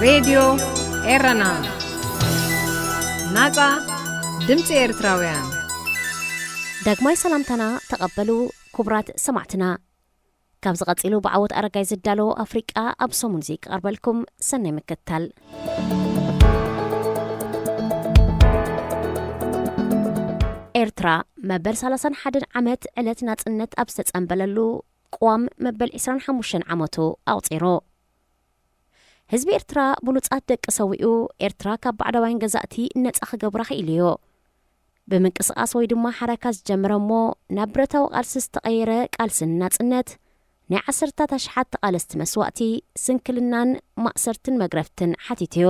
ሬድዮ ኤረና፣ ናጻ ድምጺ ኤርትራውያን። ዳግማይ ሰላምታና ተቐበሉ ክቡራት ሰማዕትና። ካብዚ ቀጺሉ ብዓወት ኣረጋይ ዝዳሎ ኣፍሪቃ ኣብ ሰሙን እዚ ክቐርበልኩም ሰናይ ምክትታል። ኤርትራ መበል ሰላሳን ሓደን ዓመት ዕለት ናጽነት ኣብ ዝተጸንበለሉ ቅዋም መበል ዕስራን ሓሙሽተን ዓመቱ ኣቑጺሩ። ህዝቢ ኤርትራ ብሉጻት ደቂ ሰዊኡ ኤርትራ ካብ ባዕዳውያን ገዛእቲ ነጻ ክገብራ ክኢሉ እዩ። ብምንቅስቓስ ወይ ድማ ሓረካ ዝጀመረ እሞ ናብ ብረታዊ ቃልሲ ዝተቐየረ ቃልሲ ንናጽነት ናይ ዓሰርታት ኣሽሓት ተቓለስቲ መስዋእቲ፣ ስንክልናን ማእሰርትን መግረፍትን ሓቲቱ እዩ።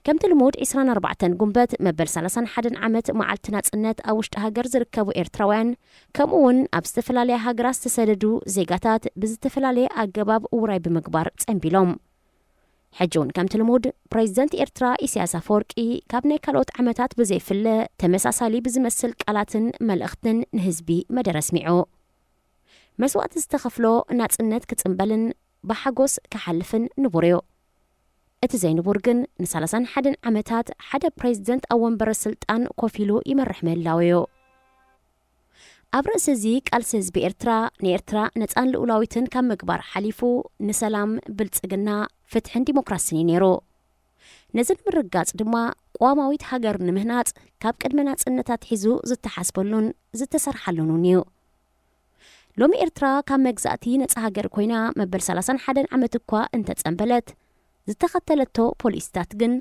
ከምቲ ልሙድ ዕስራን ኣርባዕተን ጉንበት መበል ሰላሳን ሓደን ዓመት መዓልቲ ናጽነት ኣብ ውሽጢ ሃገር ዝርከቡ ኤርትራውያን ከምኡ እውን ኣብ ዝተፈላለያ ሃገራት ዝተሰደዱ ዜጋታት ብዝተፈላለየ ኣገባብ ውራይ ብምግባር ጸንቢሎም። ሕጂ እውን ከምቲ ልሙድ ፕሬዚደንት ኤርትራ ኢሳያስ ኣፈወርቂ ካብ ናይ ካልኦት ዓመታት ብዘይፍለ ተመሳሳሊ ብዝመስል ቃላትን መልእኽትን ንህዝቢ መደረ ኣስሚዑ። መስዋእቲ ዝተኸፍሎ ናጽነት ክጽንበልን ብሓጎስ ክሓልፍን ንቡር እዩ። እቲ ዘይንቡር ግን ንሰላሳን ሓደን ዓመታት ሓደ ፕሬዚደንት ኣብ ወንበረ ስልጣን ኮፍ ኢሉ ይመርሕ ምህላው እዩ። ኣብ ርእሲ እዚ ቃልሲ ህዝቢ ኤርትራ ንኤርትራ ነጻን ልኡላዊትን ካብ ምግባር ሓሊፉ ንሰላም፣ ብልጽግና፣ ፍትሕን ዲሞክራስን እዩ ነይሩ። ነዚ ንምርግጋጽ ድማ ቅዋማዊት ሃገር ንምህናጽ ካብ ቅድመ ናጽነት ኣትሒዙ ዝተሓስበሉን ዝተሰርሓሉን እውን እዩ። ሎሚ ኤርትራ ካብ መግዛእቲ ነጻ ሃገር ኮይና መበል ሰላሳን ሓደን ዓመት እኳ እንተጸንበለት፣ ዝተኸተለቶ ፖሊሲታት ግን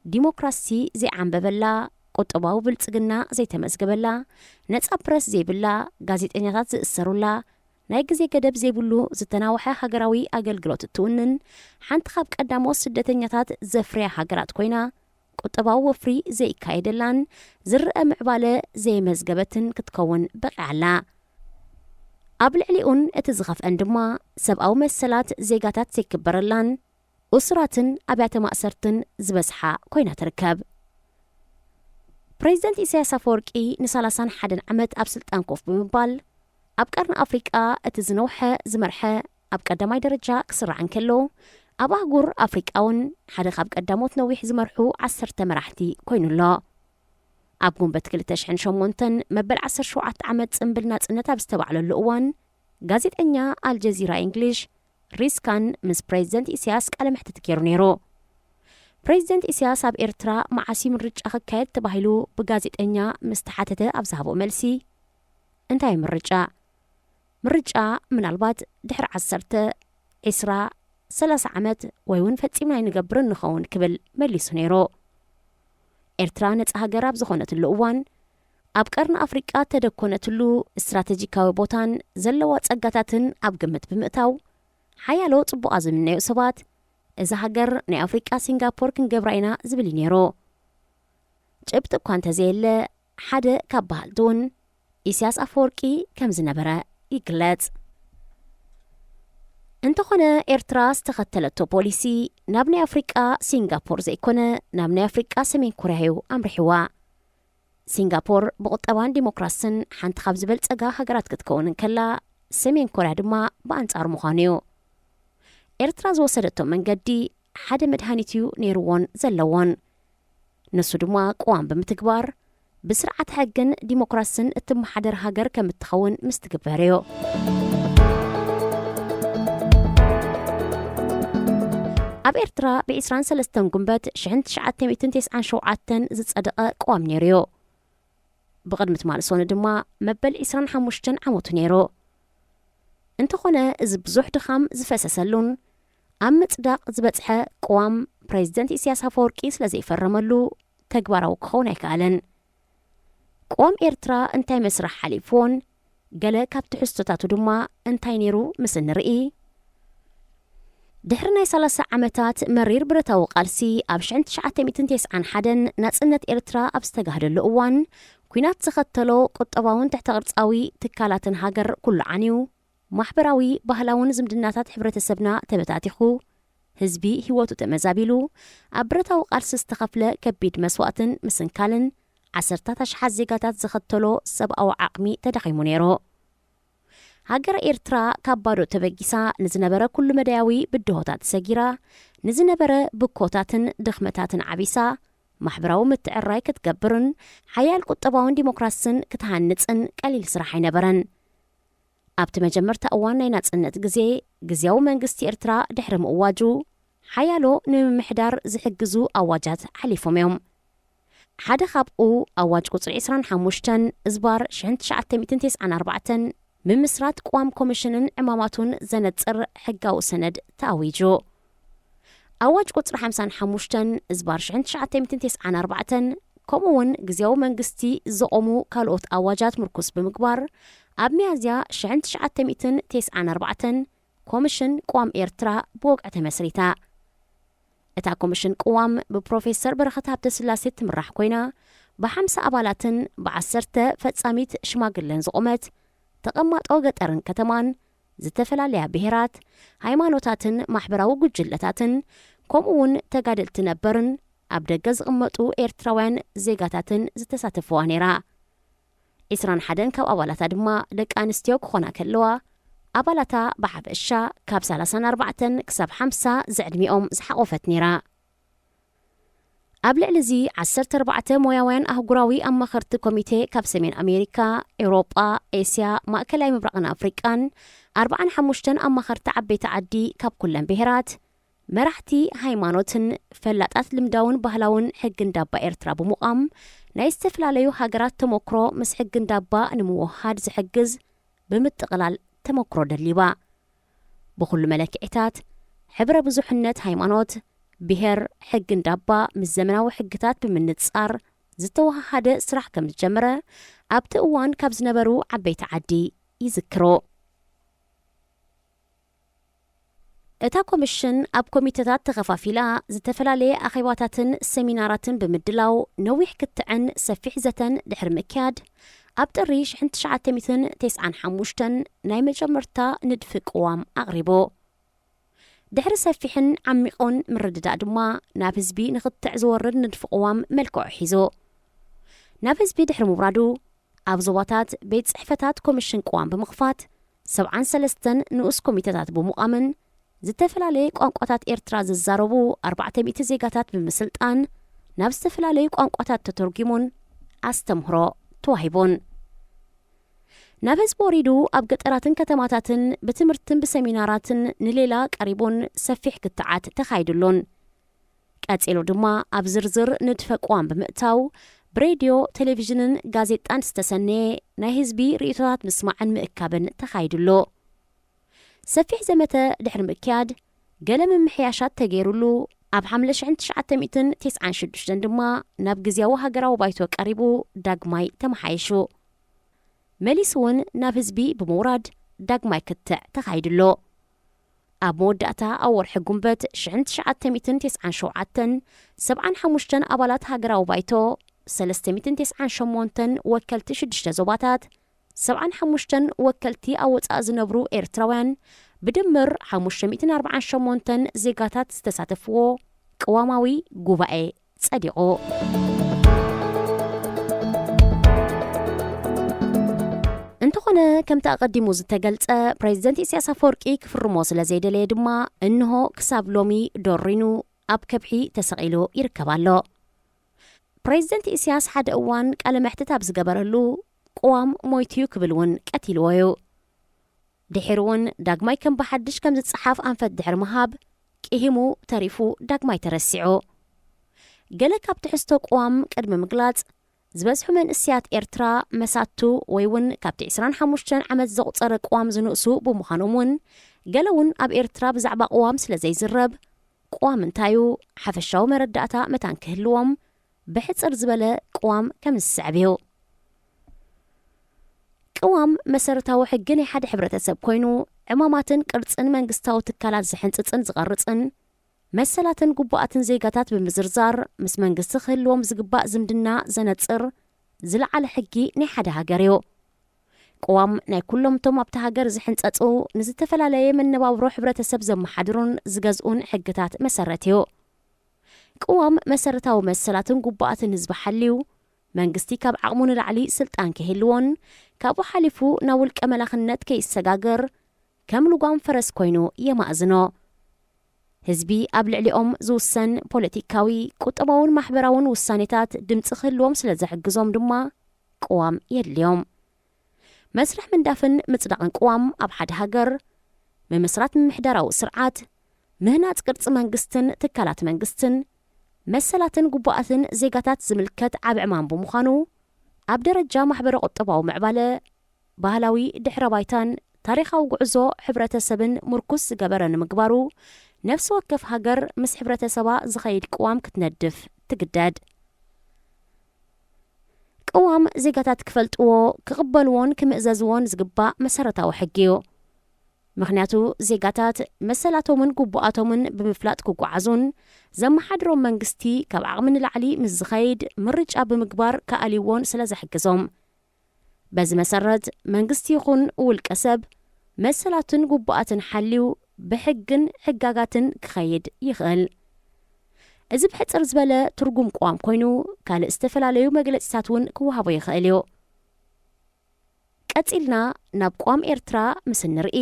ዲሞክራሲ ዘይዓንበበላ፣ ቁጠባዊ ብልጽግና ዘይተመዝገበላ፣ ነጻ ፕረስ ዘይብላ፣ ጋዜጠኛታት ዝእሰሩላ፣ ናይ ግዜ ገደብ ዘይብሉ ዝተናውሐ ሃገራዊ ኣገልግሎት እትውንን፣ ሓንቲ ካብ ቀዳሞት ስደተኛታት ዘፍርያ ሃገራት ኮይና፣ ቁጠባዊ ወፍሪ ዘይካየደላን ዝረኣ ምዕባለ ዘየመዝገበትን ክትከውን በቒዓ ኣላ። ኣብ ልዕሊኡን እቲ ዝኸፍአን ድማ ሰብኣዊ መሰላት ዜጋታት ዘይክበረላን እሱራትን ኣብያተ ማእሰርትን ዝበዝሓ ኮይና ትርከብ። ፕሬዚደንት ኢሳያስ ኣፈወርቂ ንሰላሳን ሓደን ዓመት ኣብ ስልጣን ኮፍ ብምባል ኣብ ቀርኒ ኣፍሪቃ እቲ ዝነውሐ ዝመርሐ ኣብ ቀዳማይ ደረጃ ክስራዕ እንከሎ፣ ኣብ ኣህጉር ኣፍሪቃ እውን ሓደ ካብ ቀዳሞት ነዊሕ ዝመርሑ ዓሰርተ መራሕቲ ኮይኑ ኣሎ። ኣብ ጉንበት ክልተ ሽሕን ሸሞንተን መበል ዓሰርተ ሸውዓተ ዓመት ጽምብል ናጽነት ኣብ ዝተባዕለሉ እዋን፣ ጋዜጠኛ ኣልጀዚራ ኢንግሊሽ ሪስካን ምስ ፕሬዚደንት ኢሳያስ ቃለ መሕትት ገይሩ ነይሩ። ፕሬዚደንት ኢሳያስ ኣብ ኤርትራ መዓስ እዩ ምርጫ ክካየድ ተባሂሉ ብጋዜጠኛ ምስ ተሓተተ ኣብ ዝሃቦ መልሲ፣ እንታይ እዩ ምርጫ? ምርጫ ምናልባት ድሕሪ ዓሰርተ፣ ዕስራ፣ ሰላሳ ዓመት ወይ እውን ፈጺምና ኣይንገብርን ንኸውን ክብል መሊሱ ነይሩ። ኤርትራ ነጻ ሃገር ኣብ ዝኾነትሉ እዋን፣ ኣብ ቀርኒ ኣፍሪቃ ተደኮነትሉ ስትራተጂካዊ ቦታን ዘለዋ ጸጋታትን ኣብ ግምት ብምእታው፣ ሓያሎ ጽቡቓ ዝምነዩ ሰባት፣ እዛ ሃገር ናይ ኣፍሪቃ ሲንጋፖር ክንገብራ ኢና ዝብል እዩ ነይሩ። ጭብጢ እኳ እንተዘየለ፣ ሓደ ካብ በሃልቲ እውን ኢሳያስ ኣፈወርቂ ከም ዝነበረ ይግለጽ። እንተኾነ፣ ኤርትራ ዝተኸተለቶ ፖሊሲ ናብ ናይ ኣፍሪቃ ሲንጋፖር ዘይኮነ፣ ናብ ናይ ኣፍሪቃ ሰሜን ኮርያ እዩ ኣምሪሕዋ። ሲንጋፖር ብቁጠባን ዲሞክራስን ሓንቲ ካብ ዝበልጸጋ ሃገራት ክትከውን እንከላ፣ ሰሜን ኮርያ ድማ ብኣንጻሩ ምዃኑ እዩ። ኤርትራ ዝወሰደቶ መንገዲ ሓደ መድሃኒት እዩ ነይርዎን ዘለዎን። ንሱ ድማ ቅዋም ብምትግባር፣ ብስርዓተ ሕግን ዲሞክራስን እትመሓደር ሃገር ከም እትኸውን ምስ ትግበር እዩ። ኣብ ኤርትራ ብ ዕስራን ሰለስተን ጉንበት ሽሕን ትሽዓተ ሚእትን ተስዓን ሸውዓተን ዝጸደቐ ቅዋም ነይሩ እዩ። ብቕድሚ ትማል ሰኑይ ድማ መበል ዕስራን ሓሙሽተን ዓመቱ ነይሩ። እንተኾነ፣ እዚ ብዙሕ ድኻም ዝፈሰሰሉን ኣብ ምጽዳቕ ዝበጽሐ ቅዋም ፕሬዚደንት ኢሳያስ ኣፈወርቂ ስለ ዘይፈረመሉ ተግባራዊ ክኸውን ኣይከኣለን። ቅዋም ኤርትራ እንታይ መስርሕ ሓሊፍዎን ገለ ካብ ትሕዝቶታቱ ድማ እንታይ ነይሩ ምስ እንርኢ፣ ድሕሪ ናይ ሰላሳ ዓመታት መሪር ብረታዊ ቃልሲ፣ ኣብ ሽሕን ትሽዓተ ሚእትን ተስዓን ሓደን ናጽነት ኤርትራ ኣብ ዝተጋህደሉ እዋን፣ ኲናት ዘኸተሎ ቁጠባውን ትሕተ ቅርጻዊ ትካላትን ሃገር ኩሉ ዓንዩ፣ ማሕበራዊ ባህላውን ዝምድናታት ሕብረተሰብና ተበታቲኹ፣ ህዝቢ ህይወቱ ተመዛቢሉ፣ ኣብ ብረታዊ ቃልሲ ዝተኸፍለ ከቢድ መስዋእትን ምስንካልን፣ ዓሰርታት ኣሽሓት ዜጋታት ዘኸተሎ ሰብኣዊ ዓቕሚ ተዳኺሙ ነይሩ። ሃገረ ኤርትራ ካብ ባዶ ተበጊሳ፣ ንዝነበረ ኩሉ መዳያዊ ብድሆታት ሰጊራ፣ ንዝነበረ ብኮታትን ድኽመታትን ዓቢሳ፣ ማሕበራዊ ምትዕራይ ክትገብርን ሓያል ቁጠባውን ዲሞክራስን ክትሃንጽን ቀሊል ስራሕ ኣይነበረን። ኣብቲ መጀመርታ እዋን ናይ ናጽነት ግዜ፣ ግዝያዊ መንግስቲ ኤርትራ ድሕሪ ምእዋጁ፣ ሓያሎ ንምምሕዳር ዝሕግዙ ኣዋጃት ሓሊፎም እዮም። ሓደ ካብኡ ኣዋጅ ቁጽሪ ዕስራን ሓሙሽተን እዝባር ሽሕን ትሽዓተ ሚእትን ተስዓን ኣርባዕተን፣ ምምስራት ቅዋም ኮሚሽንን ዕማማቱን ዘነጽር ሕጋዊ ሰነድ ተኣዊጁ። ኣዋጅ ቁጽሪ ሓምሳን ሓሙሽተን እዝባር ሽሕን ትሽዓተ ሚእትን ተስዓን ኣርባዕተን፣ ከምኡ እውን ግዝያዊ መንግስቲ ዘቖሙ ካልኦት ኣዋጃት ምርኩስ ብምግባር፣ ኣብ ሚያዝያ ሽሕን ትሽዓተ ሚእትን ተስዓን ኣርባዕተን ኮሚሽን ቅዋም ኤርትራ ብወግዒ ተመስሪታ። እታ ኮሚሽን ቅዋም ብፕሮፌሰር በረኸት ሃብተስላሴ ትምራሕ ኮይና፣ ብሓምሳ ኣባላትን ብዓሰርተ ፈጻሚት ሽማግለን ዝቖመት፣ ተቐማጦ ገጠርን ከተማን፣ ዝተፈላለያ ብሄራት፣ ሃይማኖታትን ማሕበራዊ ጉጅለታትን፣ ከምኡ እውን ተጋደልቲ ነበርን ኣብ ደገ ዝቕመጡ ኤርትራውያን ዜጋታትን ዝተሳተፍዋ ነይራ። ዕስራን ሓደን ካብ ኣባላታ ድማ ደቂ ኣንስትዮ ክኾና ከለዋ፣ ኣባላታ ብሓፈሻ ካብ ሰላሳን ኣርባዕተን ክሳብ ሓምሳ ዝዕድሚኦም ዝሓቖፈት ነይራ። ኣብ ልዕሊ እዚ ዓሰርተ ኣርባዕተ ሞያውያን ኣህጉራዊ ኣማኸርቲ ኮሚቴ ካብ ሰሜን ኣሜሪካ፣ ኤውሮጳ፣ ኤስያ፣ ማእከላይ ምብራቕን ኣፍሪቃን፣ ኣርባዓን ሓሙሽተን ኣማኸርቲ ዓበይቲ ዓዲ ካብ ኩለን ብሄራት፣ መራሕቲ ሃይማኖትን ፈላጣት ልምዳውን ባህላውን ሕጊ እንዳባ ኤርትራ ብምቋም፣ ናይ ዝተፈላለዩ ሃገራት ተመክሮ ምስ ሕጊ እንዳባ ንምውህሃድ ዝሕግዝ ብምጥቕላል ተመክሮ ደሊባ። ብኹሉ መለክዒታት፣ ሕብረ ብዙሕነት ሃይማኖት፣ ብሄር፣ ሕጊ እንዳባ ምስ ዘመናዊ ሕግታት ብምንጻር ዝተወሃሃደ ስራሕ ከም ዝጀመረ ኣብቲ እዋን ካብ ዝነበሩ ዓበይቲ ዓዲ ይዝክሩ። እታ ኮሚሽን ኣብ ኮሚተታት ተኸፋፊላ ዝተፈላለየ ኣኼባታትን ሰሚናራትን ብምድላው ነዊሕ ክትዕን ሰፊሕ ዘተን ድሕሪ ምክያድ ኣብ ጥሪ ሽሕን ትሽዓተ ሚእትን ተስዓን ሓሙሽተን ናይ መጀመርታ ንድፊ ቅዋም ኣቕሪቡ። ድሕሪ ሰፊሕን ዓሚቑን ምርድዳእ ድማ ናብ ህዝቢ ንኽትዕ ዝወርድ ንድፊ ቅዋም መልክዑ ሒዙ። ናብ ህዝቢ ድሕሪ ምውራዱ ኣብ ዞባታት ቤት ጽሕፈታት ኮሚሽን ቅዋም ብምኽፋት ሰብዓን ሰለስተን ንኡስ ኮሚተታት ብምቋምን ዝተፈላለየ ቋንቋታት ኤርትራ ዝዛረቡ ኣርባዕተ ሚእቲ ዜጋታት ብምስልጣን ናብ ዝተፈላለዩ ቋንቋታት ተተርጒሙን ኣስተምህሮ ተዋሂቡን። ናብ ህዝቢ ወሪዱ ኣብ ገጠራትን ከተማታትን ብትምህርትን ብሰሚናራትን ንሌላ ቀሪቡን ሰፊሕ ክትዓት ተኻይዱሉን። ቀጺሉ ድማ ኣብ ዝርዝር ንድፈ ቅዋም ብምእታው ብሬድዮ፣ ቴሌቪዥንን ጋዜጣን ዝተሰነየ ናይ ህዝቢ ርእይቶታት ምስማዕን ምእካብን ተኻይዱሉ። ሰፊሕ ዘመተ ድሕሪ ምክያድ ገለ ምምሕያሻት ተገይሩሉ ኣብ ሓምለ ሽሕን ትሽዓተ ሚእትን ተስዓን ሽዱሽተን ድማ ናብ ግዝያዊ ሃገራዊ ባይቶ ቀሪቡ ዳግማይ ተመሓይሹ። መሊሱ እውን ናብ ህዝቢ ብምውራድ ዳግማይ ክትዕ ተኻይዱሎ። ኣብ መወዳእታ ኣብ ወርሒ ጉንበት ሽሕን ትሽዓተ ሚእትን ተስዓን ሸውዓተን ሰብዓን ሓሙሽተን ኣባላት ሃገራዊ ባይቶ፣ ሰለስተ ሚእትን ተስዓን ሸሞንተን ወከልቲ ሽዱሽተ ዞባታት፣ ሰብዓን ሓሙሽተን ወከልቲ ኣብ ወጻኢ ዝነብሩ ኤርትራውያን፣ ብድምር ሓሙሽተ ሚእትን ኣርባዓን ሸሞንተን ዜጋታት ዝተሳተፍዎ ቅዋማዊ ጉባኤ ጸዲቑ። እንተኾነ፣ ከምቲ ኣቐዲሙ ዝተገልጸ፣ ፕሬዚደንት ኢሳያስ ኣፈወርቂ ክፍርሞ ስለ ዘይደለየ ድማ፣ እንሆ ክሳብ ሎሚ ዶሪኑ ኣብ ከብሒ ተሰቒሉ ይርከብ ኣሎ። ፕሬዚደንት ኢሳያስ ሓደ እዋን ቃለ መሕትት ኣብ ዝገበረሉ፣ ቅዋም ሞይቱ'ዩ ክብል እውን ቀቲልዎ እዩ። ድሒሩ እውን ዳግማይ ከም ብሓድሽ ከም ዝጸሓፍ ኣንፈት ድሕሪ ምሃብ፣ ቅሂሙ ተሪፉ ዳግማይ ተረሲዑ። ገለ ካብ ትሕዝቶ ቅዋም ቅድሚ ምግላጽ፣ ዝበዝሑ መንእሰያት ኤርትራ መሳቱ ወይ እውን ካብቲ ዕስራን ሓሙሽተን ዓመት ዘቑጸረ ቅዋም ዝንእሱ ብምዃኖም እውን፣ ገለ እውን ኣብ ኤርትራ ብዛዕባ ቅዋም ስለ ዘይዝረብ፣ ቅዋም እንታዩ ሓፈሻዊ መረዳእታ መታን ክህልዎም፣ ብሕጽር ዝበለ ቅዋም ከም ዝስዕብ እዩ። ቅዋም መሰረታዊ ሕጊ ናይ ሓደ ሕብረተሰብ ኮይኑ፣ ዕማማትን ቅርጽን መንግስታዊ ትካላት ዝሕንጽጽን ዝቐርጽን፣ መሰላትን ግቡኣትን ዜጋታት ብምዝርዛር፣ ምስ መንግስቲ ክህልዎም ዝግባእ ዝምድና ዘነጽር ዝለዓለ ሕጊ ናይ ሓደ ሃገር እዩ። ቅዋም ናይ ኩሎም እቶም ኣብቲ ሃገር ዝሕንጸጹ ንዝተፈላለየ መነባብሮ ሕብረተሰብ ዘመሓድሩን ዝገዝኡን ሕግታት መሰረት እዩ። ቅዋም መሰረታዊ መሰላትን ግቡኣትን ህዝቢ ሓልዩ፣ መንግስቲ ካብ ዓቕሙ ንላዕሊ ስልጣን ከይህልዎን ካብኡ ሓሊፉ ናብ ውልቀ መላኽነት ከይሰጋገር ከም ልጓም ፈረስ ኮይኑ የማእዝኖ። ህዝቢ ኣብ ልዕሊኦም ዝውሰን ፖለቲካዊ፣ ቁጠባውን ማሕበራውን ውሳኔታት ድምፂ ክህልዎም ስለ ዘሕግዞም ድማ ቅዋም የድልዮም። መስርሕ ምንዳፍን ምጽዳቕን ቅዋም ኣብ ሓደ ሃገር፣ ምምስራት ምምሕዳራዊ ስርዓት፣ ምህናጽ ቅርጺ መንግስትን ትካላት መንግስትን፣ መሰላትን ግቡኣትን ዜጋታት ዝምልከት ዓቢ ዕማም ብምዃኑ፣ ኣብ ደረጃ ማሕበረ ቁጠባዊ ምዕባለ፣ ባህላዊ ድሕረ ባይታን ታሪኻዊ ጉዕዞ ሕብረተሰብን ምርኩስ ዝገበረ ንምግባሩ፣ ነፍሲ ወከፍ ሃገር ምስ ሕብረተሰባ ዝኸይድ ቅዋም ክትነድፍ ትግደድ። ቅዋም ዜጋታት ክፈልጥዎ፣ ክቕበልዎን ክምእዘዝዎን ዝግባእ መሰረታዊ ሕጊ እዩ። ምኽንያቱ ዜጋታት መሰላቶምን ግቡኣቶምን ብምፍላጥ ክጓዓዙን ዘመሓድሮም መንግስቲ ካብ ዓቕሚ ንላዕሊ ምስ ዝኸይድ ምርጫ ብምግባር ክኣልይዎን ስለ ዘሕግዞም። በዚ መሰረት መንግስቲ ይኹን ውልቀ ሰብ መሰላትን ግቡኣትን ሓልዩ ብሕግን ሕጋጋትን ክኸይድ ይኽእል። እዚ ብሕጽር ዝበለ ትርጉም ቅዋም ኮይኑ ካልእ ዝተፈላለዩ መግለጺታት እውን ክወሃቦ ይኽእል እዩ። ቀጺልና ናብ ቅዋም ኤርትራ ምስ እንርኢ፣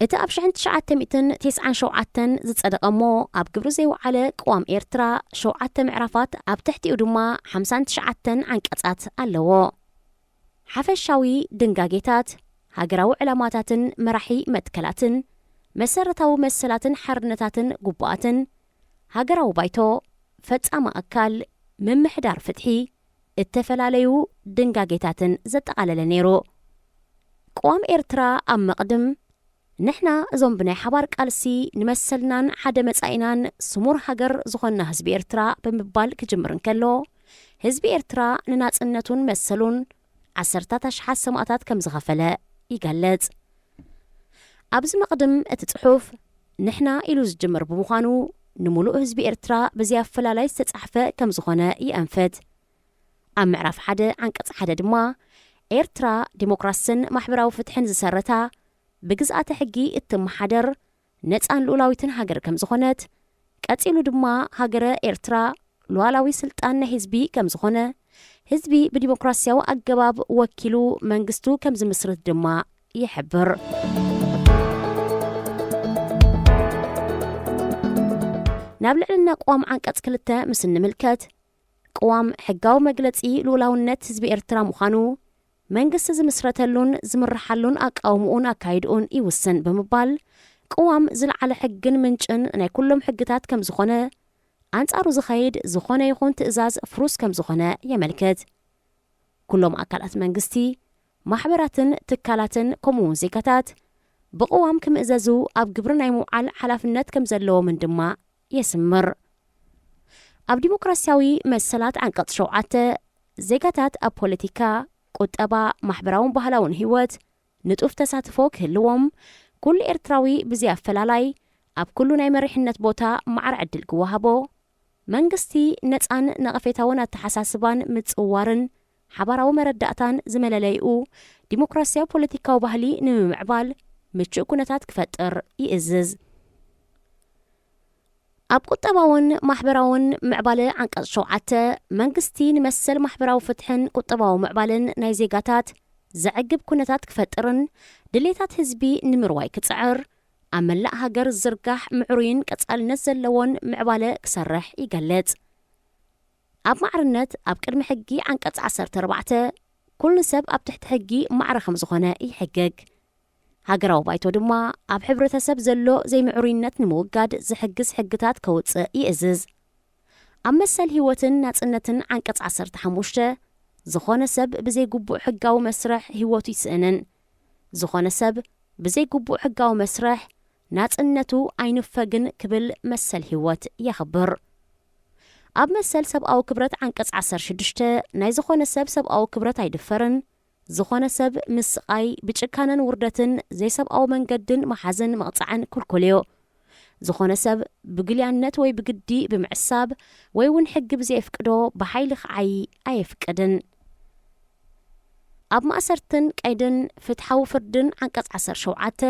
እቲ ኣብ ሽሕን ትሽዓተ ሚእትን ተስዓን ሸውዓተን ዝጸደቐ እሞ ኣብ ግብሪ ዘይወዓለ ቅዋም ኤርትራ ሸውዓተ ምዕራፋት ኣብ ትሕቲኡ ድማ ሓምሳን ትሽዓተን ዓንቀጻት ኣለዎ። ሓፈሻዊ ድንጋጌታት፣ ሃገራዊ ዕላማታትን መራሒ መትከላትን፣ መሰረታዊ መሰላትን ሓርነታትን ግቡኣትን፣ ሃገራዊ ባይቶ፣ ፈጻሚ ኣካል፣ ምምሕዳር ፍትሒ፣ እተፈላለዩ ድንጋጌታትን ዘጠቓለለ ነይሩ። ቅዋም ኤርትራ ኣብ መቕድም፣ ንሕና እዞም ብናይ ሓባር ቃልሲ ንመሰልናን ሓደ መጻኢናን ስሙር ሃገር ዝኾንና ህዝቢ ኤርትራ ብምባል ክጅምር እንከሎ፣ ህዝቢ ኤርትራ ንናጽነቱን መሰሉን ዓሰርታት ኣሽሓት ሰማእታት ከም ዝኸፈለ ይገልጽ። ኣብዚ መቕድም እቲ ጽሑፍ ንሕና ኢሉ ዝጅምር ብምዃኑ፣ ንምሉእ ህዝቢ ኤርትራ ብዘይ ኣፈላላይ ዝተጻሕፈ ከም ዝኾነ ይኣንፍት። ኣብ ምዕራፍ ሓደ ዓንቀጽ ሓደ ድማ፣ ኤርትራ ዲሞክራስን ማሕበራዊ ፍትሕን ዝሰረታ፣ ብግዝኣተ ሕጊ እትመሓደር፣ ነጻን ልኡላዊትን ሃገር ከም ዝኾነት፣ ቀጺሉ ድማ ሃገረ ኤርትራ ሉዓላዊ ስልጣን ናይ ህዝቢ ከም ዝኾነ፣ ህዝቢ ብዲሞክራስያዊ ኣገባብ ወኪሉ መንግስቱ ከም ዝምስርት ድማ ይሕብር። ናብ ልዕልና ቅዋም ዓንቀጽ ክልተ ምስ እንምልከት፣ ቅዋም ሕጋዊ መግለጺ ልኡላውነት ህዝቢ ኤርትራ ምዃኑ፣ መንግስቲ ዝምስረተሉን ዝምርሓሉን ኣቃውምኡን ኣካይድኡን ይውስን ብምባል፣ ቅዋም ዝለዓለ ሕግን ምንጭን ናይ ኩሎም ሕግታት ከም ዝኾነ፣ ኣንጻሩ ዝኸይድ ዝኾነ ይኹን ትእዛዝ ፍሩስ ከም ዝኾነ የመልክት። ኩሎም ኣካላት መንግስቲ፣ ማሕበራትን ትካላትን ከምኡ እውን ዜጋታት ብቅዋም ክምእዘዙ ኣብ ግብሪ ናይ ምውዓል ሓላፍነት ከም ዘለዎምን ድማ የስምር። ኣብ ዲሞክራስያዊ መሰላት ዓንቀጽ ሸውዓተ፣ ዜጋታት ኣብ ፖለቲካ፣ ቁጠባ፣ ማሕበራውን ባህላውን ህይወት ንጡፍ ተሳትፎ ክህልዎም፣ ኩሉ ኤርትራዊ ብዘይ ኣፈላላይ ኣብ ኩሉ ናይ መሪሕነት ቦታ ማዕረ ዕድል ክወሃቦ፣ መንግስቲ ነጻን ነቐፌታውን ኣተሓሳስባን ምጽውዋርን ሓባራዊ መረዳእታን ዝመለለይኡ ዲሞክራስያዊ ፖለቲካዊ ባህሊ ንምምዕባል ምቹእ ኩነታት ክፈጥር ይእዝዝ። ኣብ ቁጠባውን ማሕበራውን ምዕባለ ዓንቀጽ ሸውዓተ፣ መንግስቲ ንመሰል ማሕበራዊ ፍትሕን ቁጠባዊ ምዕባለን ናይ ዜጋታት ዘዕግብ ኩነታት ክፈጥርን ድሌታት ህዝቢ ንምርዋይ ክጽዕር፣ ኣብ መላእ ሃገር ዝዝርጋሕ ምዕሩይን ቀጻልነት ዘለዎን ምዕባለ ክሰርሕ ይገልጽ። ኣብ ማዕርነት ኣብ ቅድሚ ሕጊ ዓንቀጽ ዓሰርተ ኣርባዕተ፣ ኩሉ ሰብ ኣብ ትሕቲ ሕጊ ማዕረ ከም ዝኾነ ይሕግግ። ሃገራዊ ባይቶ ድማ ኣብ ሕብረተሰብ ዘሎ ዘይምዕሩይነት ንምውጋድ ዝሕግዝ ሕግታት ከውጽእ ይእዝዝ። ኣብ መሰል ህይወትን ናጽነትን ዓንቀጽ ዓሰርተ ሓሙሽተ፣ ዝኾነ ሰብ ብዘይ ግቡእ ሕጋዊ መስርሕ ህይወቱ ይስእንን፣ ዝኾነ ሰብ ብዘይ ግቡእ ሕጋዊ መስርሕ ናጽነቱ ኣይንፈግን ክብል መሰል ህይወት የኽብር። ኣብ መሰል ሰብኣዊ ክብረት ዓንቀጽ ዓሰርተ ሽዱሽተ፣ ናይ ዝኾነ ሰብ ሰብኣዊ ክብረት ኣይድፈርን፣ ዝኾነ ሰብ ምስ ስቓይ፣ ብጭካነን ውርደትን ዘይሰብኣዊ መንገድን ምሓዝን ምቕጻዕን ክልኩል እዩ። ዝኾነ ሰብ ብግልያነት ወይ ብግዲ ብምዕሳብ ወይ እውን ሕጊ ብዘየፍቅዶ ብሓይሊ ክዓዪ ኣየፍቅድን። ኣብ ማእሰርትን ቀይድን ፍትሓዊ ፍርድን ዓንቀጽ ዓሰርተ ሸውዓተ፣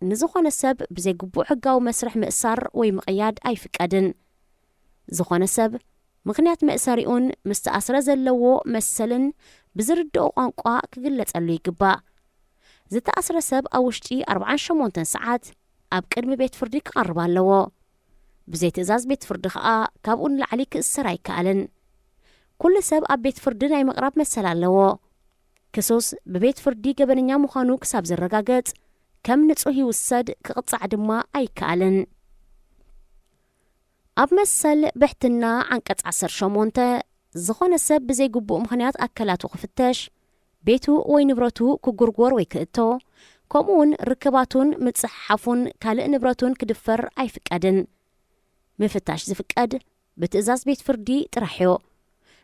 ንዝኾነ ሰብ ብዘይግቡእ ሕጋዊ መስርሕ ምእሳር ወይ ምቕያድ ኣይፍቀድን። ዝኾነ ሰብ ምኽንያት መእሰሪኡን ምስ ተኣስረ ዘለዎ መሰልን ብዝርድኦ ቋንቋ ክግለጸሉ ይግባእ። ዝተኣስረ ሰብ ኣብ ውሽጢ ኣርብዓን ሸሞንተን ሰዓት ኣብ ቅድሚ ቤት ፍርዲ ክቐርብ ኣለዎ። ብዘይ ትእዛዝ ቤት ፍርዲ ከኣ ካብኡ ንላዕሊ ክእሰር ኣይከኣልን። ኩሉ ሰብ ኣብ ቤት ፍርዲ ናይ ምቕራብ መሰል ኣለዎ። ክሱስ ብቤት ፍርዲ ገበነኛ ምዃኑ ክሳብ ዝረጋገጽ ከም ንጹህ ይውሰድ፣ ክቕጻዕ ድማ ኣይከኣልን። ኣብ መሰል ብሕትና ዓንቀጽ ዓሰርተ ሸሞንተ፣ ዝኾነ ሰብ ብዘይግቡእ ምኽንያት ኣካላቱ ክፍተሽ፣ ቤቱ ወይ ንብረቱ ክጉርጎር ወይ ክእቶ፣ ከምኡውን ርክባቱን ምጽሕሓፉን ካልእ ንብረቱን ክድፈር ኣይፍቀድን። ምፍታሽ ዝፍቀድ ብትእዛዝ ቤት ፍርዲ ጥራሕ እዩ።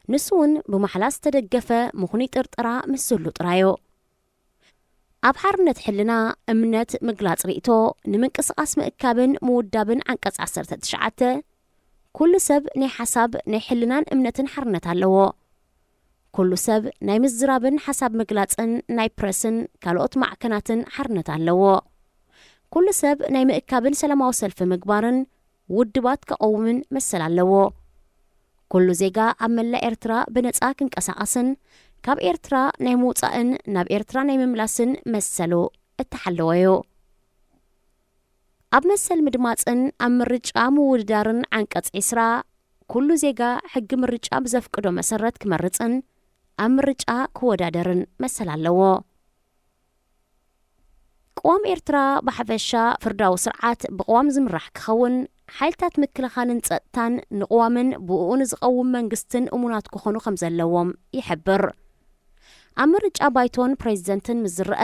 ንሱ እውን ብማሕላ ዝተደገፈ ምኹኑ ይጥርጥራ ምስ ዝህሉ ጥራይ እዩ። ኣብ ሓርነት ሕልና፣ እምነት፣ ምግላጽ ርእይቶ፣ ንምንቅስቓስ ምእካብን ምውዳብን ዓንቀጽ ዓሰርተ ትሽዓተ፣ ኩሉ ሰብ ናይ ሓሳብ፣ ናይ ሕልናን እምነትን ሓርነት ኣለዎ። ኩሉ ሰብ ናይ ምዝራብን ሓሳብ ምግላጽን ናይ ፕረስን ካልኦት ማዕከናትን ሓርነት ኣለዎ። ኩሉ ሰብ ናይ ምእካብን ሰላማዊ ሰልፊ ምግባርን ውድባት ከቐውምን መሰል ኣለዎ። ኩሉ ዜጋ ኣብ መላእ ኤርትራ ብነጻ ክንቀሳቐስን ካብ ኤርትራ ናይ ምውጻእን ናብ ኤርትራ ናይ ምምላስን መሰሉ እተሓለወ እዩ። ኣብ መሰል ምድማጽን ኣብ ምርጫ ምውድዳርን ዓንቀጽ ዒስራ፣ ኩሉ ዜጋ ሕጊ ምርጫ ብዘፍቅዶ መሰረት ክመርጽን ኣብ ምርጫ ክወዳደርን መሰል ኣለዎ። ቅዋም ኤርትራ ብሓፈሻ ፍርዳዊ ስርዓት ብቅዋም ዝምራሕ ክኸውን፣ ሓይልታት ምክልኻልን ጸጥታን ንቅዋምን ብእኡ ንዝቐውም መንግስትን እሙናት ክኾኑ ከም ዘለዎም ይሕብር። ኣብ ምርጫ ባይቶን ፕሬዝደንትን ምስ ዝረአ፣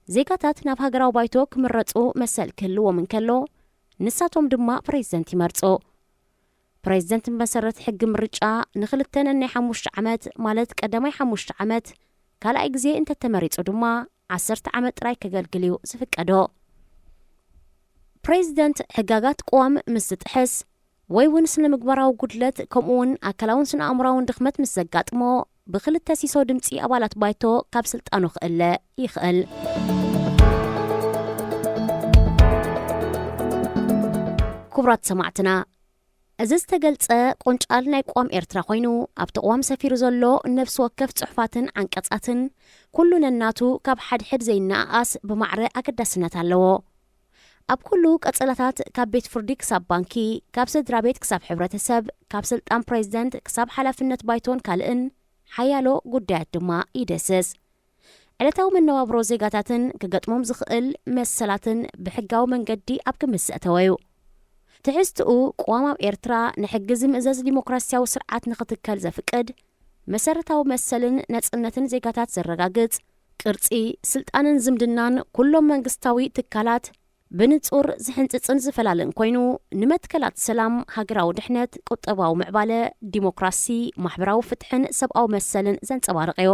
ዜጋታት ናብ ሃገራዊ ባይቶ ክምረጹ መሰል ክህልዎም እንከሎ፣ ንሳቶም ድማ ፕሬዝደንት ይመርጹ። ፕሬዝደንት ብመሰረት ሕጊ ምርጫ ንኽልተ ነናይ ሓሙሽተ ዓመት፣ ማለት ቀዳማይ ሓሙሽተ ዓመት፣ ካልኣይ ግዜ እንተተመሪጹ ድማ ዓሰርተ ዓመት ጥራይ ከገልግል እዩ ዝፍቀዶ። ፕሬዝደንት ሕጋጋት ቅዋም ምስ ዝጥሕስ ወይ እውን ስነ ምግባራዊ ጉድለት ከምኡ እውን ኣካላውን ስነ ኣእምራውን ድኽመት ምስ ዘጋጥሞ ብክልተ ሲሶ ድምፂ ኣባላት ባይቶ ካብ ስልጣኑ ክእለ ይኽእል። ክቡራት ሰማዕትና፣ እዚ ዝተገልጸ ቁንጫል ናይ ቅዋም ኤርትራ ኮይኑ፣ ኣብቲ ቅዋም ሰፊሩ ዘሎ ነፍሲ ወከፍ ጽሑፋትን ዓንቀጻትን ኩሉ ነናቱ ካብ ሓድሕድ ዘይነኣኣስ ብማዕረ ኣገዳስነት ኣለዎ። ኣብ ኩሉ ቀጸላታት ካብ ቤት ፍርዲ ክሳብ ባንኪ፣ ካብ ስድራ ቤት ክሳብ ሕብረተሰብ፣ ካብ ስልጣን ፕሬዝደንት ክሳብ ሓላፍነት ባይቶን ካልእን ሓያሎ ጉዳያት ድማ ይደስስ። ዕለታዊ መነባብሮ ዜጋታትን ክገጥሞም ዝኽእል መሰላትን ብሕጋዊ መንገዲ ኣብ ግምት ዘእተወ እዩ። ትሕዝትኡ ቅዋም ኣብ ኤርትራ ንሕጊ ዝምእዘዝ ዲሞክራሲያዊ ስርዓት ንኽትከል ዘፍቅድ፣ መሰረታዊ መሰልን ነጽነትን ዜጋታት ዘረጋግጽ፣ ቅርጺ፣ ስልጣንን ዝምድናን ኩሎም መንግስታዊ ትካላት ብንጹር ዝሕንጽጽን ዝፈላልን ኮይኑ፣ ንመትከላት ሰላም፣ ሃገራዊ ድሕነት፣ ቁጠባዊ ምዕባለ፣ ዲሞክራሲ፣ ማሕበራዊ ፍትሕን ሰብኣዊ መሰልን ዘንጸባርቕ እዩ።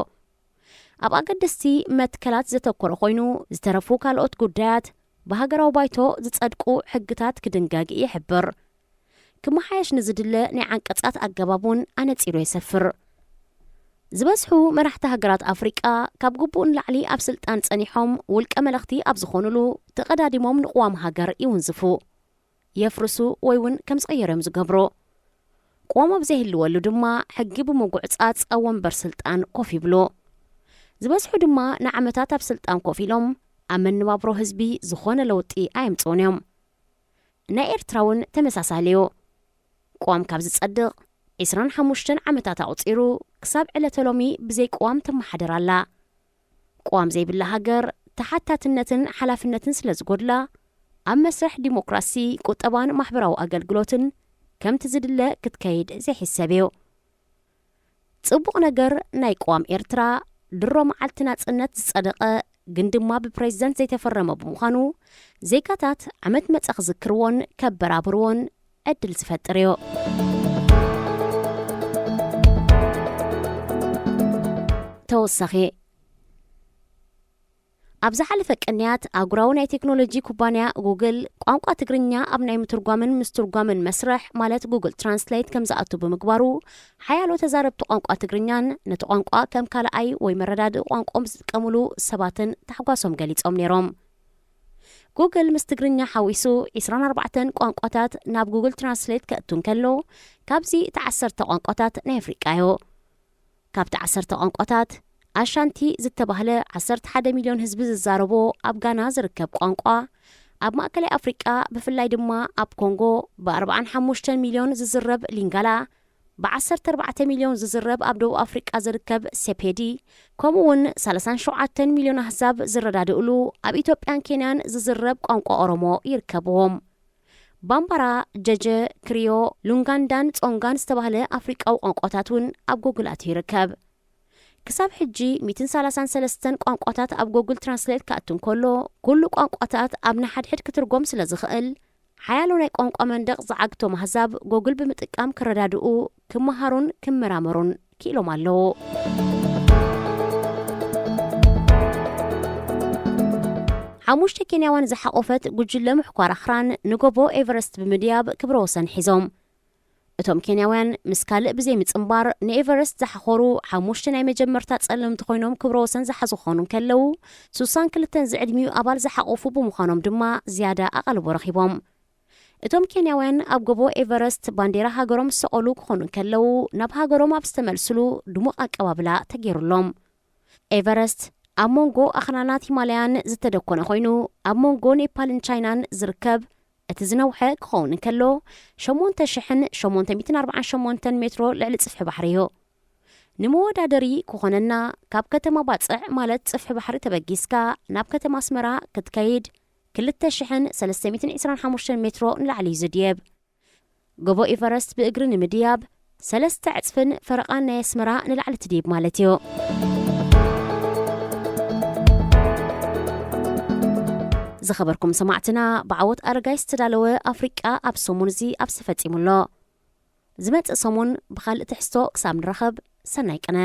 ኣብ ኣገደስቲ መትከላት ዘተኮረ ኮይኑ፣ ዝተረፉ ካልኦት ጉዳያት ብሃገራዊ ባይቶ ዝጸድቁ ሕግታት ክድንገግ ይሕብር። ክመሓየሽ ንዝድለ ናይ ዓንቀጻት ኣገባብ እውን ኣነጺሩ የሰፍር። ዝበዝሑ መራሕቲ ሃገራት ኣፍሪቃ ካብ ግቡእ ንላዕሊ ኣብ ስልጣን ጸኒሖም ውልቀ መለኽቲ ኣብ ዝኾኑሉ ተቐዳዲሞም ንቅዋም ሃገር ይውንዝፉ፣ የፍርሱ ወይ እውን ከም ዝቕየር እዮም ዝገብሩ። ቅዋም ኣብ ዘይህልወሉ ድማ ሕጊ ብምጉዕጻጽ ኣብ ወንበር ስልጣን ኮፍ ይብሉ። ዝበዝሑ ድማ ንዓመታት ኣብ ስልጣን ኮፍ ኢሎም ኣብ መነባብሮ ህዝቢ ዝኾነ ለውጢ ኣየምጽኡን እዮም። ናይ ኤርትራ እውን ተመሳሳሊ እዩ። ቅዋም ካብ ዝጸድቕ ዒስራን ሓሙሽተን ዓመታት ኣቑጺሩ ክሳብ ዕለተ ሎሚ ብዘይ ቅዋም ትመሓደር ኣላ። ቅዋም ዘይብላ ሃገር ተሓታትነትን ሓላፍነትን ስለ ዝጎድላ፣ ኣብ መስርሕ ዲሞክራሲ፣ ቁጠባን ማሕበራዊ ኣገልግሎትን ከምቲ ዝድለ ክትከይድ ዘይሕሰብ እዩ። ጽቡቕ ነገር ናይ ቅዋም ኤርትራ ድሮ መዓልቲ ናጽነት ዝጸደቐ ግን ድማ ብፕሬዝደንት ዘይተፈረመ ብምዃኑ፣ ዜጋታት ዓመት መጻ ክዝክርዎን ከበራብርዎን ዕድል ዝፈጥር እዩ። ተወሳኺ፣ ኣብ ዝሓለፈ ቅንያት ኣህጉራዊ ናይ ቴክኖሎጂ ኩባንያ ጉግል ቋንቋ ትግርኛ ኣብ ናይ ምትርጓምን ምስትርጓምን መስርሕ ማለት ጉግል ትራንስሌት ከም ዝኣቱ ብምግባሩ፣ ሓያሎ ተዛረብቲ ቋንቋ ትግርኛን ነቲ ቋንቋ ከም ካልኣይ ወይ መረዳድኢ ቋንቋኦም ዝጥቀምሉ ሰባትን ታሕጓሶም ገሊጾም ነይሮም። ጉግል ምስ ትግርኛ ሓዊሱ ዕስራን ኣርባዕተን ቋንቋታት ናብ ጉግል ትራንስሌት ከእቱ እንከሎ፣ ካብዚ እቲ ዓሰርተ ቋንቋታት ናይ ኣፍሪቃ እዩ። ካብቲ ዓሰርተ ቋንቋታት፣ ኣሻንቲ ዝተባህለ ዓሰርተ ሓደ ሚልዮን ህዝቢ ዝዛረቦ ኣብ ጋና ዝርከብ ቋንቋ፣ ኣብ ማእከላይ ኣፍሪቃ ብፍላይ ድማ ኣብ ኮንጎ ብ ኣርባዓን ሓሙሽተን ሚልዮን ዝዝረብ ሊንጋላ፣ ብ ዓሰርተ ኣርባዕተ ሚልዮን ዝዝረብ ኣብ ደቡብ ኣፍሪቃ ዝርከብ ሴፔዲ፣ ከምኡ እውን ሰላሳን ሸውዓተን ሚልዮን ኣህዛብ ዝረዳድእሉ ኣብ ኢትዮጵያን ኬንያን ዝዝረብ ቋንቋ ኦሮሞ ይርከብዎም። ባምባራ፣ ጀጀ፣ ክሪዮ፣ ሉንጋንዳን ጾንጋን ዝተባህለ ኣፍሪቃዊ ቋንቋታት እውን ኣብ ጎግል ኣትዩ ይርከብ። ክሳብ ሕጂ ሚእትን ሰላሳን ሰለስተን ቋንቋታት ኣብ ጎግል ትራንስሌት ክኣቱ እንከሎ፣ ኩሉ ቋንቋታት ኣብ ንሓድሕድ ክትርጎም ስለ ዝኽእል፣ ሓያሎ ናይ ቋንቋ መንደቕ ዝዓግቶም ኣህዛብ ጎግል ብምጥቃም ክረዳድኡ፣ ክመሃሩን ክመራመሩን ክኢሎም ኣለዉ። ሓሙሽተ ኬንያውያን ዝሓቖፈት ጉጅለ ምሕኳር ኣኽራን ንጎቦ ኤቨረስት ብምድያብ ክብረ ወሰን ሒዞም። እቶም ኬንያውያን ምስ ካልእ ብዘይ ምጽንባር ንኤቨረስት ዝሓኾሩ ሓሙሽተ ናይ መጀመርታ ጸለምቲ ኮይኖም ክብረ ወሰን ዝሓዙ ክኾኑ እንከለዉ፣ ሱሳን ክልተን ዝዕድሚኡ ኣባል ዝሓቖፉ ብምዃኖም ድማ ዝያዳ ኣቓልቦ ረኺቦም። እቶም ኬንያውያን ኣብ ጎቦ ኤቨረስት ባንዴራ ሃገሮም ዝሰቐሉ ክኾኑ እንከለዉ፣ ናብ ሃገሮም ኣብ ዝተመልስሉ ድሙቕ ኣቀባብላ ተገይሩሎም። ኤቨረስት ኣብ መንጎ ኣኽራናት ሂማላያን ዝተደኮነ ኮይኑ፣ ኣብ መንጎ ኔፓልን ቻይናን ዝርከብ እቲ ዝነውሐ ክኸውን እንከሎ፣ ሸሞንተ ሽሕን ሸሞንተ ሚእትን ኣርባዓን ሸሞንተን ሜትሮ ልዕሊ ጽፍሒ ባሕሪ እዩ። ንመወዳደሪ ክኾነና፣ ካብ ከተማ ባጽዕ ማለት ጽፍሒ ባሕሪ ተበጊስካ ናብ ከተማ ኣስመራ ክትከይድ ክልተ ሽሕን ሰለስተ ሚእትን ዕስራን ሓሙሽተን ሜትሮ ንላዕሊ እዩ ዝድየብ። ጎቦ ኤቨረስት ብእግሪ ንምድያብ ሰለስተ ዕጽፍን ፈረቓን ናይ ኣስመራ ንላዕሊ ትድይብ ማለት እዩ። ዝኸበርኩም ሰማዕትና፣ ብዓወት ኣረጋይ ዝተዳለወ ኣፍሪቃ ኣብ ሰሙን እዚ ኣብዚ ፈጺሙ ኣሎ። ዝመጽእ ሰሙን ብኻልእ ትሕዝቶ ክሳብ ንራኸብ፣ ሰናይ ቅነ።